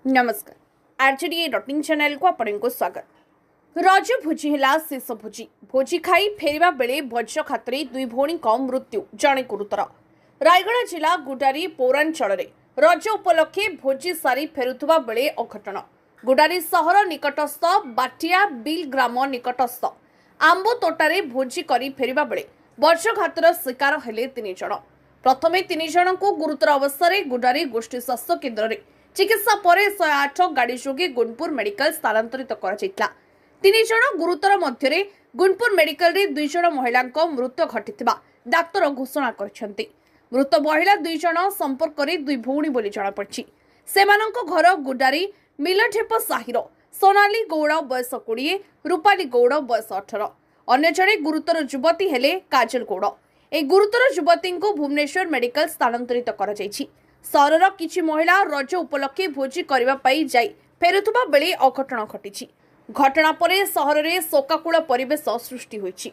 ନମସ୍କାର, ଆର୍ଜେଡିଏ dot in ଚ୍ୟାନେଲକୁ ଆପଣଙ୍କୁ ସ୍ୱାଗତ। ରଜ ଭୋଜି ହେଲା ଶେଷ ଭୋଜି। ଭୋଜି ଖାଇ ଫେରିବା ବେଳେ ବଜ୍ରଘାତରେ ଦୁଇ ଭଉଣୀଙ୍କ ମୃତ୍ୟୁ, ଜଣେ ଗୁରୁତର। ରାୟଗଡ଼ା ଜିଲ୍ଲା ଗୁଡାରୀ ପୌରାଞ୍ଚଳରେ ରଜ ଉପଲକ୍ଷେ ଭୋଜି ସାରି ଫେରୁଥିବା ବେଳେ ଅଘଟଣ। ଗୁଡାରୀ ସହର ନିକଟସ୍ଥ ବାଟିଆ ବିଲ୍ ଗ୍ରାମ ନିକଟସ୍ଥ ଆମ୍ବ ତୋଟାରେ ଭୋଜି କରି ଫେରିବା ବେଳେ ବଜ୍ରଘାତର ଶିକାର ହେଲେ ତିନି ଜଣ। ପ୍ରଥମେ ତିନି ଜଣଙ୍କୁ ଗୁରୁତର ଅବସ୍ଥାରେ ଗୁଡାରୀ ଗୋଷ୍ଠୀ ସ୍ୱାସ୍ଥ୍ୟ କେନ୍ଦ୍ରରେ ଚିକିତ୍ସା ପରେ 108 ଗାଡ଼ି ଯୋଗେ ଗୁଣପୁର ମେଡିକାଲ ସ୍ଥାନାନ୍ତରିତ କରାଯାଇଥିଲା। ତିନି ଜଣ ଗୁରୁତର ମଧ୍ୟରେ ଗୁଣପୁର ମେଡିକାଲରେ ଦୁଇ ଜଣ ମହିଳାଙ୍କ ମୃତ୍ୟୁ ଘଟିଥିବା ଡାକ୍ତର ଘୋଷଣା କରିଛନ୍ତି। ମୃତ ମହିଳା ଦୁଇ ଜଣ ସମ୍ପର୍କରେ ଦୁଇ ଭଉଣୀ ବୋଲି ଜଣାପଡ଼ିଛି। ସେମାନଙ୍କ ଘର ଗୁଡାରୀ ମିଲଢେପ ସାହିର ସୋନାଲି ଗୌଡ଼ ବୟସ 20, ରୂପାଲି ଗୌଡ଼ ବୟସ 18। ଅନ୍ୟ ଜଣେ ଗୁରୁତର ଯୁବତୀ ହେଲେ କାଜଲ ଗୌଡ଼। ଏହି ଗୁରୁତର ଯୁବତୀଙ୍କୁ ଭୁବନେଶ୍ୱର ମେଡିକାଲ ସ୍ଥାନାନ୍ତରିତ କରାଯାଇଛି। ସହରର କିଛି ମହିଳା ରଜ ଉପଲକ୍ଷେ ଭୋଜି କରିବା ପାଇଁ ଯାଇ ଫେରୁଥିବା ବେଳେ ଅଘଟଣ ଘଟିଛି। ଘଟଣା ପରେ ସହରରେ ଶୋକାକୁଳ ପରିବେଶ ସୃଷ୍ଟି ହୋଇଛି।